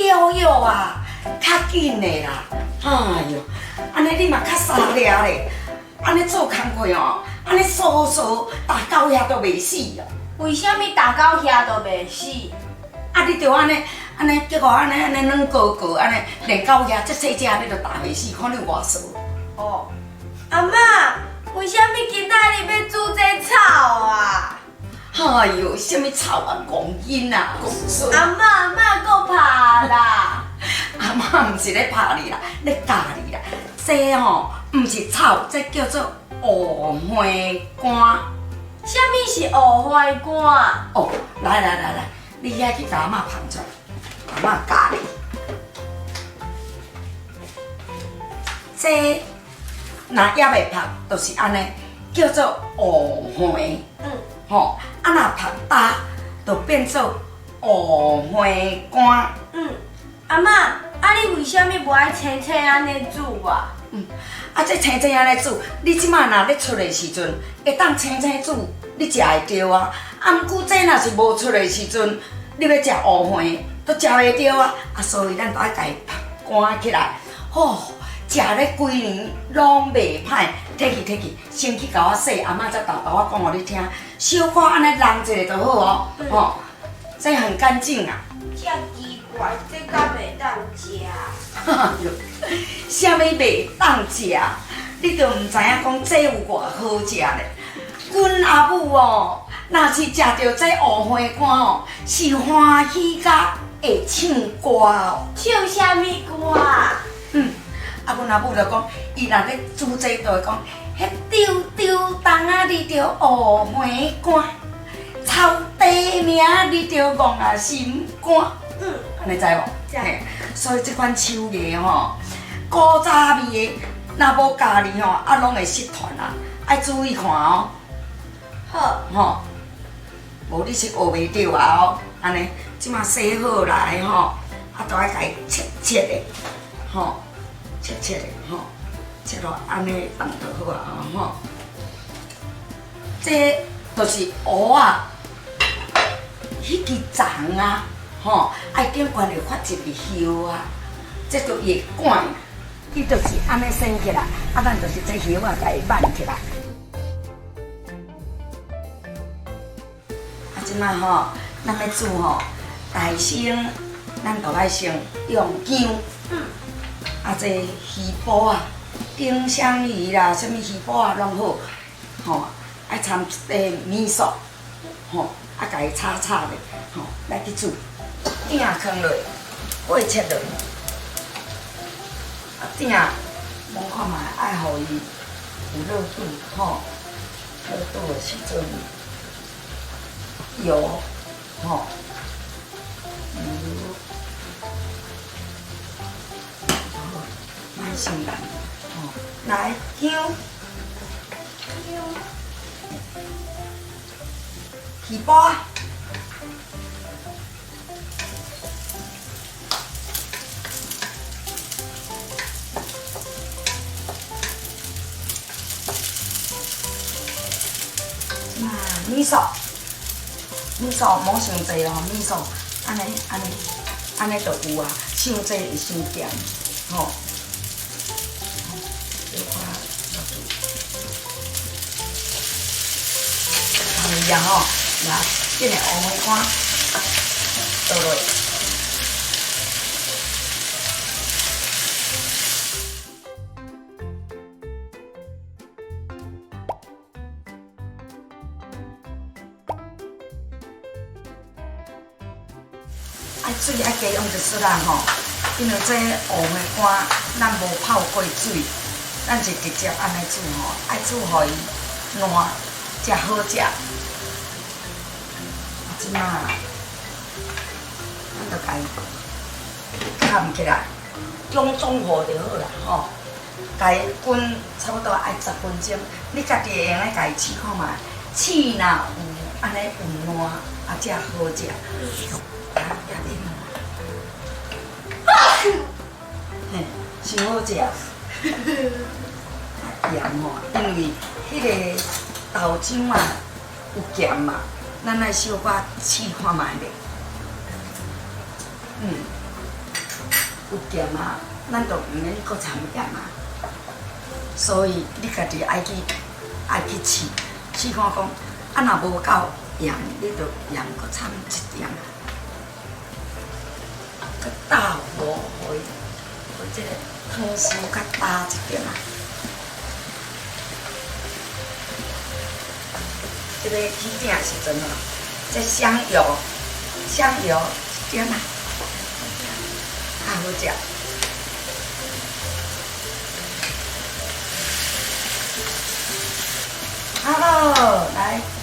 摇摇啊，較緊的啦。哎喲，按呢你嘛較沙掠咧，按呢做工課哦，按呢嗖嗖踏狗遐都袂死哦。為啥物踏狗遐都袂死？啊，你著按呢按呢，結果按呢按呢軟膏膏按呢，連狗遐這細隻按呢都踏袂死，看你有偌嗖。哦，阿嬤，為啥物今仔日欲煮這草啊？哎喲，啥物草啊，戇囡仔！阿嬤，阿嬤，閣拍啦！阿嬤毋是咧拍你啦，咧教你啦。這吼毋是草，這叫做芋花乾。啥物是芋花乾？哦，來來來來，你遐去共阿嬤捧出來，阿嬤教你。這若猶未曝，就是按呢，叫做芋花。吼，啊若曝焦，就變做芋花乾。阿嬤，啊你為啥物無愛青青按呢煮啊？啊這青青按呢煮，你這馬若咧出的時陣，會當青青煮，你食會著啊。啊，毋過這若是無出的時陣，你欲食芋花，都食袂著啊。啊，所以咱就愛共伊曝乾起來，吼，食咧規年攏袂歹。提去提去，先去共我洗，阿嬤才沓沓仔講予你聽。小可按呢櫳一下就好哦，吼，這很乾淨啊。遮奇怪，這敢袂當食？哎喲，啥物袂當食？你著毋知影講這有偌好食咧。阮阿母哦，若是食著這芋花乾哦，是歡喜甲會唱歌哦。唱啥物歌啊？啊，阮阿母就講，伊若咧煮這就會講，彼丟丟冬仔你著芋花乾，臭地名你著戇仔心肝。按呢知無？知。所以這款手藝吼，古早味的，若無教你吼，啊，攏會失傳啊！愛注意看哦。好。吼，無你是學袂著啊哦。按呢，這馬洗好來吼，啊，就愛共伊切切的，吼，切切的吼，切落按呢放就好啊吼。這就是芋仔，彼支欉啊，吼，愛頂懸會發一个葉啊，這就伊會乾，伊就是按呢生起來，啊，咱就是這葉仔共伊挽起來。啊，這馬吼，咱欲煮吼，大先，咱就愛先用薑，啊，這魚脯啊，丁香魚啦，啥物魚脯啊，攏好，吼，愛摻一塊味噌，吼，啊，共伊炒炒咧，吼，來去煮。鼎囥落，火切落，啊鼎，摸看覓，愛予伊有熱度，吼，熱度的時陣，油，吼，油，好，莫傷重，吼，來薑，魚脯。味噌，味噌莫傷濟哦，味噌，按呢按呢按呢就有啊，傷濟會傷鹹，吼。小可落去，哎呀吼，來，這个芋花乾倒落。愛水愛加用一絲仔吼，因為這芋花乾咱無泡過水，咱是直接按呢煮吼，愛煮予伊爛才好食。啊，這馬咱就共伊蓋起來，中中火就好啦吼。共伊滾差不多愛10分鐘，你家己會用得共伊試看覓，試若有按呢有爛，啊才好食。嘿，傷好食。鹽吼，因為彼個豆漿啊有鹹嘛，咱愛小可試看覓咧。有鹹啊，咱就毋免閣摻鹽啊。所以你家己愛去試，試看講，啊若無夠鹽，你就鹽閣摻一點啊。閣大火，予伊，予這个湯絲較焦一點啊。這个起鼎的時陣吼，這香油，香油一點啊，較好食。好，來。